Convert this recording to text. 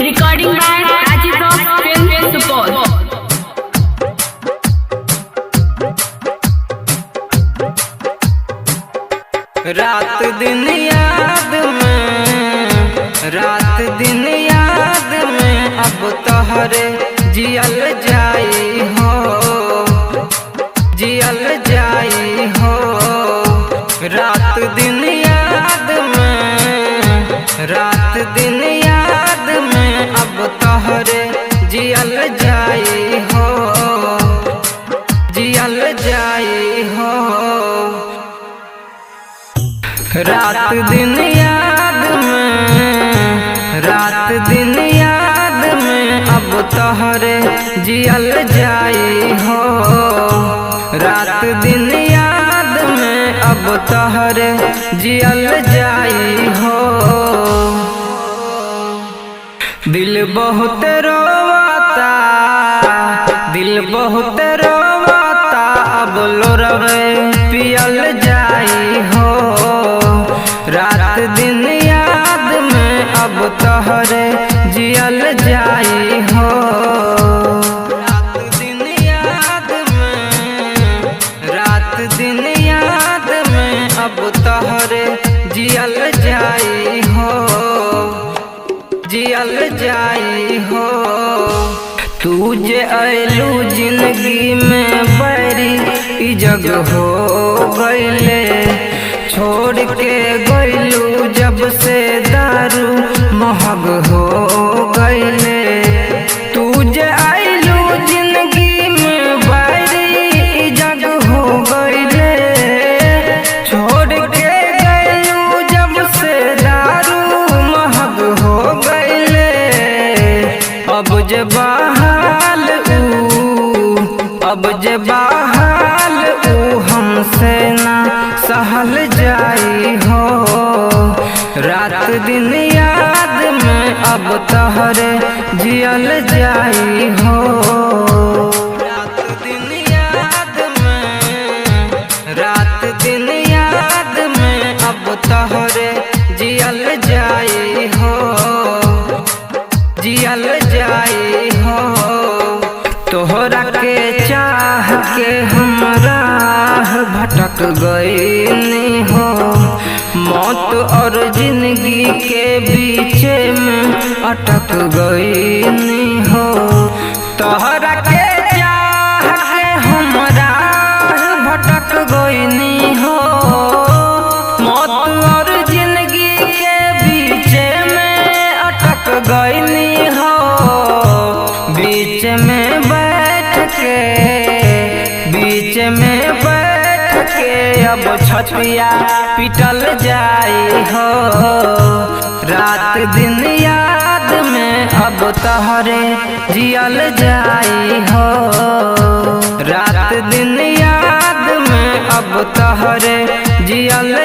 Recording by Rajiv Rock Film Support. रात दिन याद में, रात दिन याद में अब तोहरे जियल जाई हो, जियल जाई हो। रात दिन याद में, रात दिन याद में अब तोहरे जियल जाई हो, जियल जाई हो। रात दिन याद में, रात दिन याद में अब तोहरे जियल जाई हो। रात दिन याद में अब तोहरे जियल जाई हो। दिल बहुत रोवाता, दिल बहुत रोवाता अब लोरवे पियल जाई हो। रात दिन याद में अब तोहरे जियल जाई हो। रात दिन याद में, रात दिन याद में अब तोहरे जियल जाई हो, जियल जाई हो। तू जे अयलू जिंदगी में बैरी ई जग हो गईले, छोड़ के गईलू जब से दारू महग हो गईले। तू जे अयलू जिंदगी में बैरी ई जग हो गईले, छोड़ के गईलू जब से दारू महग हो गईले। अब जे बहाल ऊ, अब जे बहाल ऊ हमसे ना सहल जाई हो। रात दिन याद में अब तोहरे जियल जाई हो। रात दिन याद में, रात दिन याद में अब तोहरे जियल जाई हो, जियल जाई हो। तोहरा के चाह के हमरा भटक गईनी हो, मौत और जिंदगी के बीच में अटक गईनी हो। तोहरा के चाह के हमरा भटक गईनी हो, मौत और जिंदगी के बीच में अटक गईनी हो। बीच में बैठ के, बीच में बैठ के अब छतिया पिटल जाई हो। रात दिन याद में अब तोहरे जियल जाई हो। रात दिन याद में अब तोहरे जियल